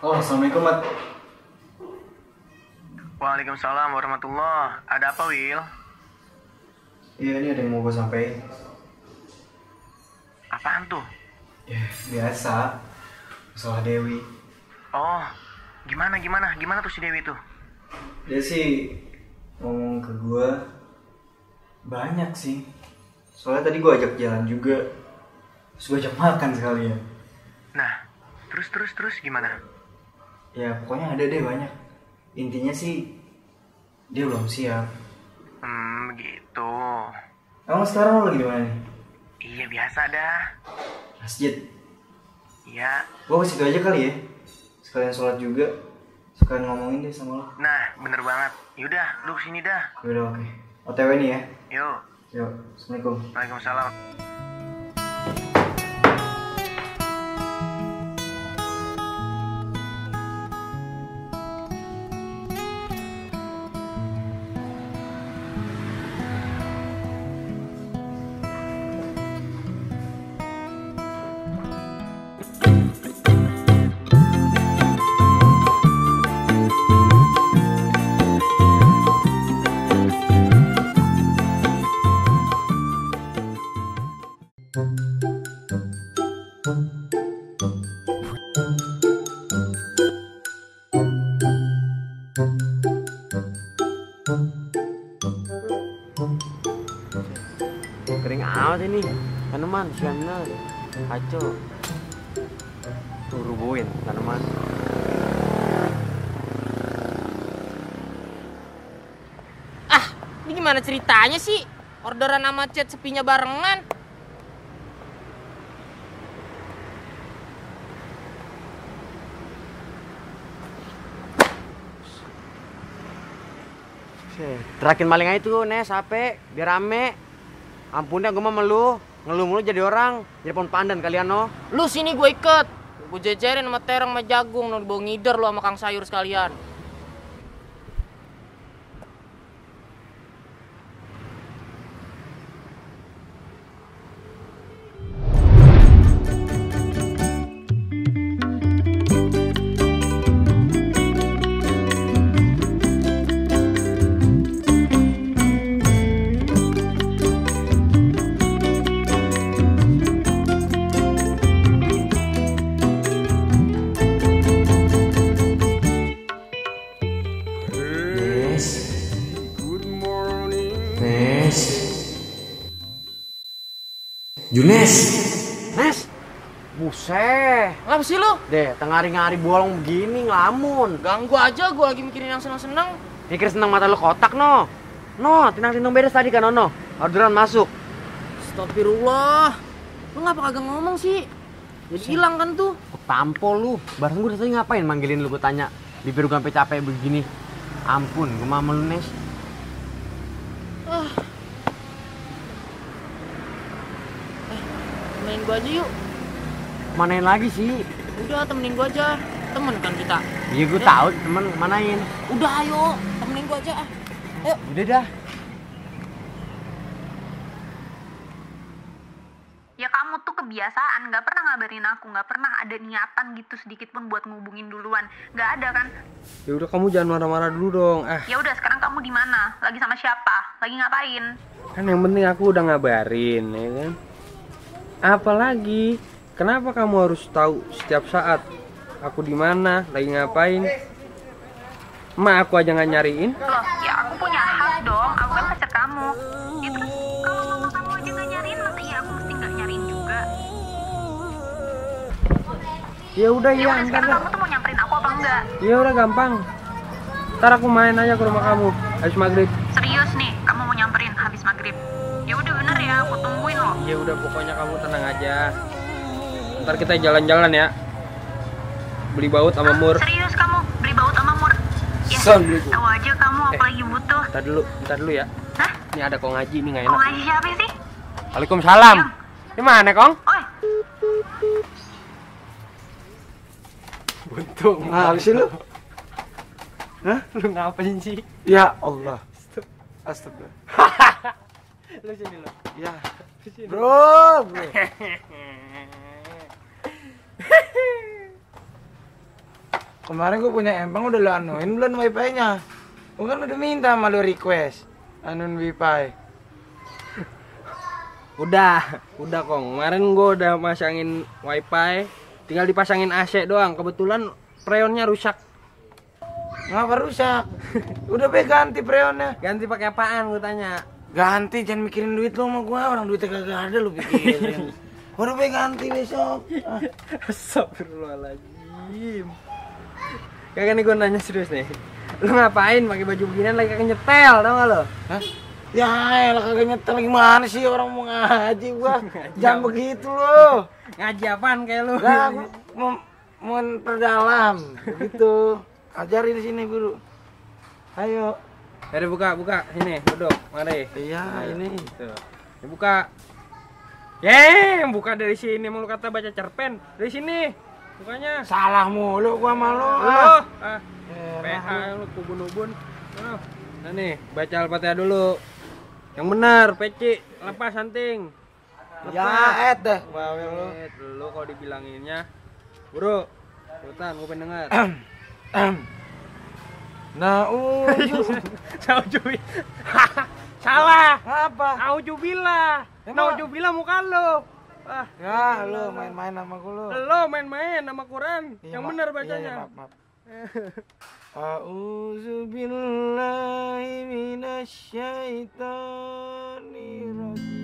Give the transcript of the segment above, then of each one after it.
Oh, assalamualaikum, Mat. Waalaikumsalam warahmatullah. Ada apa, Will? Iya, ini ada yang mau gue sampaikan. Apaan tuh? Ya, biasa. Masalah Dewi. Oh, gimana tuh si Dewi tuh? Dia sih ngomong ke gue banyak sih. Soalnya tadi gue ajak jalan juga. Terus gue ajak makan sekalian. Nah, terus gimana? Ya, pokoknya ada deh banyak. Intinya sih dia belum siap. Gitu. Emang sekarang lo lagi di mana nih? Iya, biasa dah. Masjid. Iya. Gue ke situ aja kali ya. Sekalian sholat juga. Sekalian ngomongin deh sama lo. Nah, bener banget. Yaudah, lu kesini dah. Yaudah, oke. OTW nih ya. Yuk. Yuk, assalamualaikum. Waalaikumsalam. Kering amat ini tanaman, siannya kacau. Tuh rubuhin tanaman. Ini gimana ceritanya sih? Orderan sama chat sepinya barengan. Terakin maling aja tuh, Nes, HP, biar rame. Ampun dah, gue mah ngeluh mulu jadi orang. Jadi pohon pandan kalian, no. Lu sini gue iket. Gue jejerin sama terong sama jagung, no, dibawa ngider lu sama kang sayur sekalian. Junes, Nes, buset. Ngapa sih lu? Deh, tengah hari-hari bolong begini ngelamun. Ganggu aja, gue lagi mikirin yang seneng-seneng. Mikir seneng mata lu kotak, no. No, tinang-tinang beres tadi kan, no. Orderan masuk. Astagfirullah. Lu ngapa kagak ngomong sih? Jadi hilang kan tuh. Tampol lu. Bareng gue tadi ngapain manggilin lu, gue tanya. Bibir gue sampai capek begini. Ampun, gue mah lu, Nes. Temenin gue aja yuk. Manain lagi sih? Udah, temenin gue aja. Temen kan kita. Iya, gue tahu temen manain. Udah ayo, temenin gue aja. Ayo. Udah dah. Ya kamu tuh kebiasaan, gak pernah ngabarin aku, gak pernah ada niatan gitu sedikit pun buat ngubungin duluan. Gak ada kan? Ya udah, kamu jangan marah-marah dulu dong. Ya udah, sekarang kamu di mana? Lagi sama siapa? Lagi ngapain? Kan yang penting aku udah ngabarin, ya kan? Apalagi, kenapa kamu harus tahu setiap saat aku di mana, lagi ngapain? Emak aku aja nggak nyariin. Loh, ya aku punya hak dong. Aku kan pacar kamu. Ya terus kalau mama kamu aja nggak nyariin, masa iya aku mesti nggak nyariin juga? Ya udah Ya ya, udah, ntar sekarang dah. kamu tuh mau nyamperin aku apa enggak? Ya udah gampang. Ntar aku main aja ke rumah kamu habis maghrib. Serius nih, kamu mau nyamperin habis maghrib? Ya udah bener ya, aku tungguin loh. Ya udah, pokoknya kamu tenang aja. Ntar kita jalan-jalan ya. Beli baut sama mur. Serius kamu beli baut sama mur? Ya, Assalamualaikum. tahu aja kamu aku lagi butuh. Ntar dulu ya. Hah? Ini ada kok ngaji, ini nggak Kok enak. ngaji siapa sih? Waalaikumsalam. Di mana, Kong? Oi, Buntung. Apa sih lu? Hah? Lu ngapain sih? Ya Allah. Astagfirullah. Lu sini lu. Ya. Sini. Bro. Kemarin gue punya empang udah lu anuin belum wifi-nya? Gue kan udah minta sama lu request anuin wifi. Udah Kong. Kemarin gue udah masangin wifi, tinggal dipasangin AC doang. Kebetulan freonnya rusak. Ngapa rusak? Udah ganti freonnya. Ganti pakai apaan gue tanya? Ganti, jangan mikirin duit lu sama gua, orang duitnya kagak ada lu pikirin. Udah ganti besok. Astagfirullahaladzim. Kagak nih gue nanya serius nih. Lu ngapain pakai baju beginian lagi kagak nyetel, tau gak lo? Hah? Ya elah kagak nyetel gimana sih orang mau ngaji gua. Jangan begitu lo. Ngaji apaan kayak lu? Lah gua mau perdalam begitu. Ajarin di sini guru. Ayo. Ayo buka. Sini, duduk. Mari. Iya, ini. Tuh. Ya, buka. Buka dari sini. Mau lu kata baca cerpen. Dari sini. Bukanya. Salah mulu gua sama lo. Lo. PA lu kubun-ubun. Nah nih, baca Al-Fatihah dulu. Yang benar, peci, lepas santing. Ya, deh. Bawel lu. Lu kalau dibilanginnya. Bro, ikutan, gue pengen denger. Naujubillah. Salah. Apa? Naujubillah. Naujubillah muka lu. Ya, lu main-main sama gua lu. Lo main-main sama Quran. Iya, Yang benar Iya, bacanya. maaf. A'udzubillahi minasyaitonirrajim.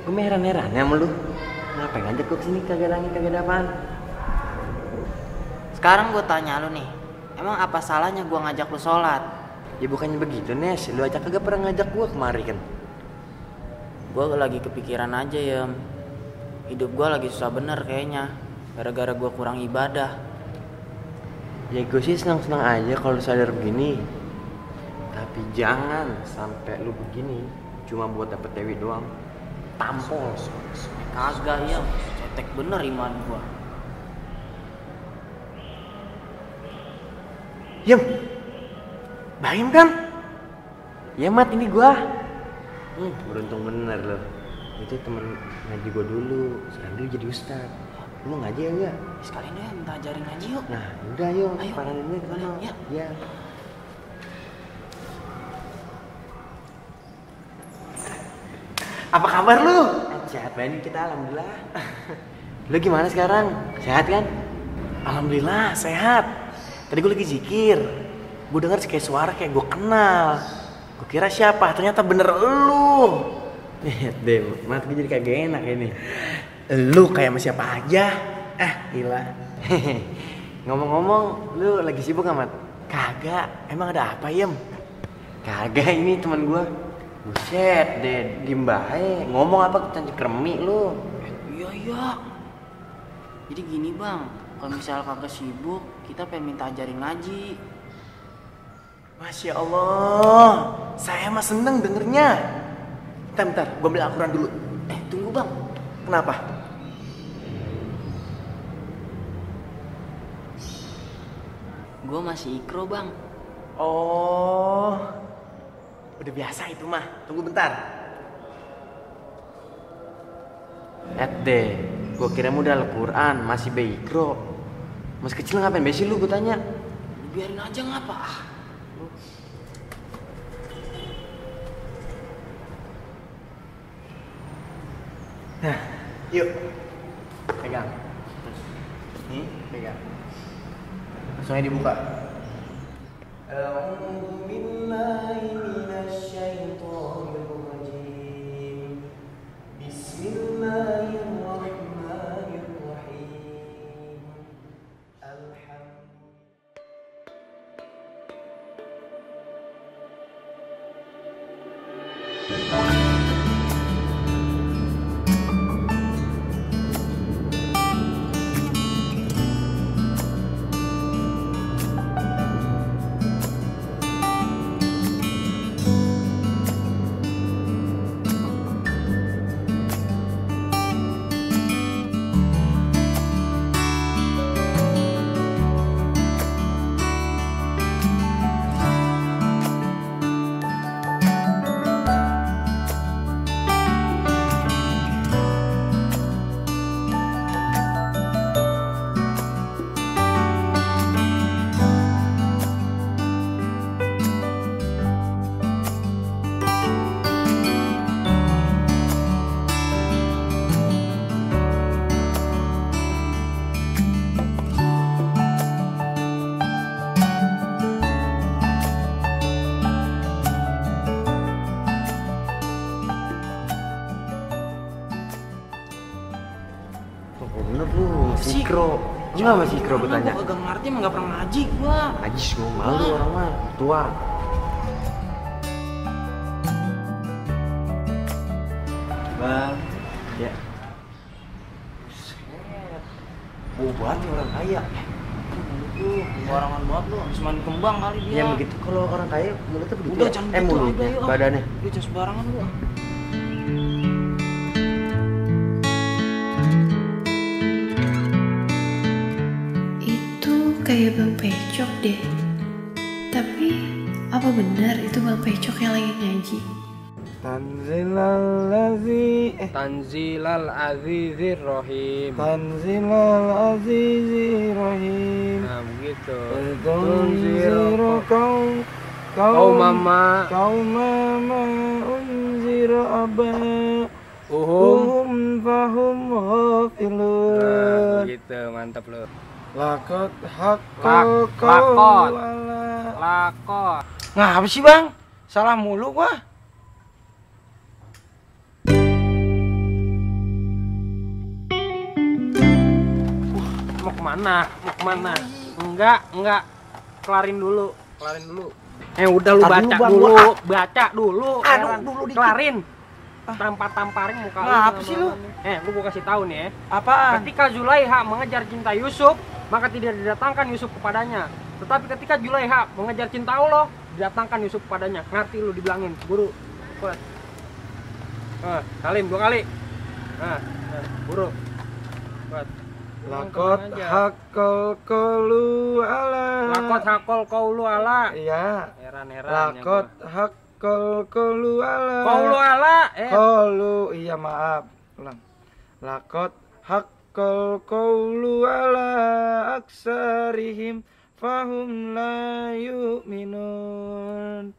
Gue heran-heran ya sama lu. Ngapain ngajak gue kesini kagak ada angin, kagak ada apaan? Sekarang gue tanya lu nih, emang apa salahnya gue ngajak lu sholat? Ya bukannya begitu, Nes. Lu aja kagak pernah ngajak gue kemari kan? Gue lagi kepikiran aja ya. Hidup gue lagi susah bener kayaknya, gara-gara gue kurang ibadah. Ya gue sih senang-senang aja kalau lu sadar begini. Tapi jangan sampai lu begini cuma buat dapet dewi doang. Tampol. Kagak ya, cetek bener iman gue. Yem, Baim kan? Ya Mat, ini gua. Beruntung bener loh. Itu temen ngaji gua dulu, sekarang dia jadi ustad. Lu mau ngaji ya? Sekalian deh minta ajarin ngaji yuk. Nah, udah yuk, ayo. paraninnya ke sana. Ya. Ya. Apa kabar lu? Sehat banget kita, alhamdulillah. Lu gimana sekarang? Sehat kan? Alhamdulillah sehat. Tadi gue lagi zikir, gue denger kayak suara kayak gue kenal. Gue kira siapa, ternyata bener lu. Lihat deh, Mat, gue jadi kagak enak ini. Lu kayak sama siapa aja. Gila. Ngomong-ngomong, lu lagi sibuk gak, Mat? Kagak, emang ada apa Yem? Kagak, ini teman gue. Buset deh, diem bae. Ngomong apa cantik kremi lu. Iya. Jadi gini bang, kalau misal kagak sibuk, kita pengen minta ajarin ngaji. Masya Allah, saya mah seneng dengernya. Bentar, gue ambil Al-Quran dulu. Tunggu bang. Kenapa? Gue masih ikro bang. Oh, Udah biasa itu mah. Tunggu bentar. Deh, gua kira modal Quran masih beikro. Masih kecil ngapain besi lu gua tanya. Biarin aja ngapa? Nah, yuk. Pegang. Nih, pegang. Langsung aja dibuka. A'udzu billahi minasyaitonir rajim. Bismillahirrahmanirrahim. Bener lu, masih ikro. Enggak masih ikro gue tanya. Gua kagak ngerti, emang gak pernah ngaji gua. Ngaji semua malu orang mah, tua. Bang, ya. Banget ya orang kaya. Barangan banget lu, habis main kembang kali dia. Ya begitu kalau orang kaya mulutnya begitu. Udah ya? jangan gitu mulutnya, aja, yuk. badannya. Udah jangan sembarangan lu. Itu kayak Bang Pecok deh. Tapi apa benar itu Bang Pecok yang lagi ngaji? Tanzilal Azizir Rahim. Tanzilal Azizir Rahim. Nah, begitu. Tunziru Kau mama unziru aba Uhum. fahum Nah, ghafilun. begitu, mantap lo. Lakot haqqal Lakot. qawl ala. Lakot. Nah, apa sih Bang? Salah mulu gua. Mau kemana? Mau kemana? Enggak. Kelarin dulu. Udah lu Tar baca dulu, Bang, dulu, gua- baca dulu. Aduh, Heran. dulu dikit. Kelarin. Tamparin muka lu. Nah, apa sih lu? Lu gua kasih tahu nih ya. Apaan? Ketika Zulaiha mengejar cinta Yusuf, maka tidak didatangkan Yusuf kepadanya. Tetapi ketika Zulaiha mengejar cinta Allah, didatangkan Yusuf kepadanya. Ngerti lu dibilangin, guru. Kuat. Salim 2 kali. Guru. Kuat. Lakot haqqal qawlu ala. Lakot hakol kaulu ala. Iya. Heran-heran. Lakot haqqal qawlu ala. Kaulu ala. Qalu, iya maaf. Ulang. Lakot haqqal qawlu ala aksarihim fahum la yu'minun.